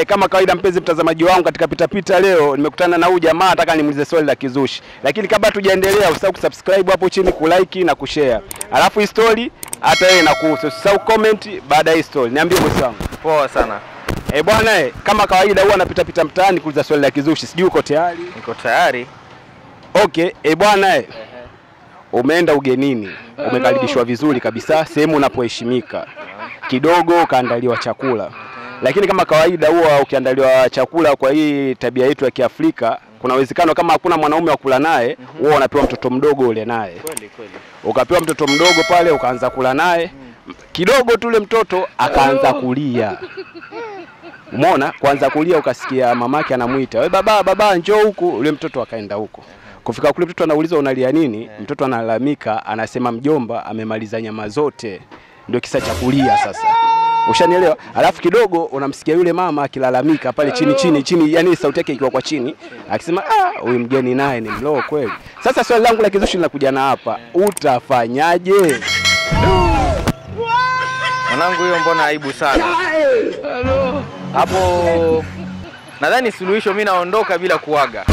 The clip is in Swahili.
Kama kawaida mpenzi mtazamaji wangu katika pita pita leo nimekutana na huyu jamaa, nataka nimuulize swali la kizushi. Lakini kabla tujaendelea usisahau kusubscribe hapo chini, kulike na kushare. Alafu hii story hata yeye inakuhusu. Usisahau comment baada ya hii story. Niambie bosi wangu. Poa sana. Bwana, kama kawaida huwa napita pita mtaani kuuliza swali la kizushi. Sijui uko tayari? Niko tayari. Okay, bwana, umeenda ugenini, umekaribishwa vizuri kabisa, sehemu unapoheshimika. Kidogo ukaandaliwa chakula. Lakini kama kawaida huwa ukiandaliwa chakula kwa hii tabia yetu ya Kiafrika, kuna uwezekano kama hakuna mwanaume wa kula naye, huwa unapewa mtoto mdogo ule naye. Kweli kweli. Ukapewa mtoto mdogo pale ukaanza kula naye. Kidogo tu ule mtoto akaanza kulia. Umeona? Kuanza kulia ukasikia mamake anamuita, "We baba, baba njoo huku." Ule mtoto akaenda huko. Kufika kule mtoto anaulizwa unalia nini? Mtoto analalamika, anasema mjomba amemaliza nyama zote. Ndio kisa cha kulia sasa. Ushanielewa? Alafu kidogo unamsikia yule mama akilalamika pale chini chini chini, yani sauti yake ikiwa kwa chini, akisema ah, huyu mgeni naye ni mloo kweli. Sasa swali langu la kizushi linakuja na hapa, utafanyaje? Mwanangu, hiyo mbona aibu sana. Hapo nadhani suluhisho mimi naondoka bila kuaga.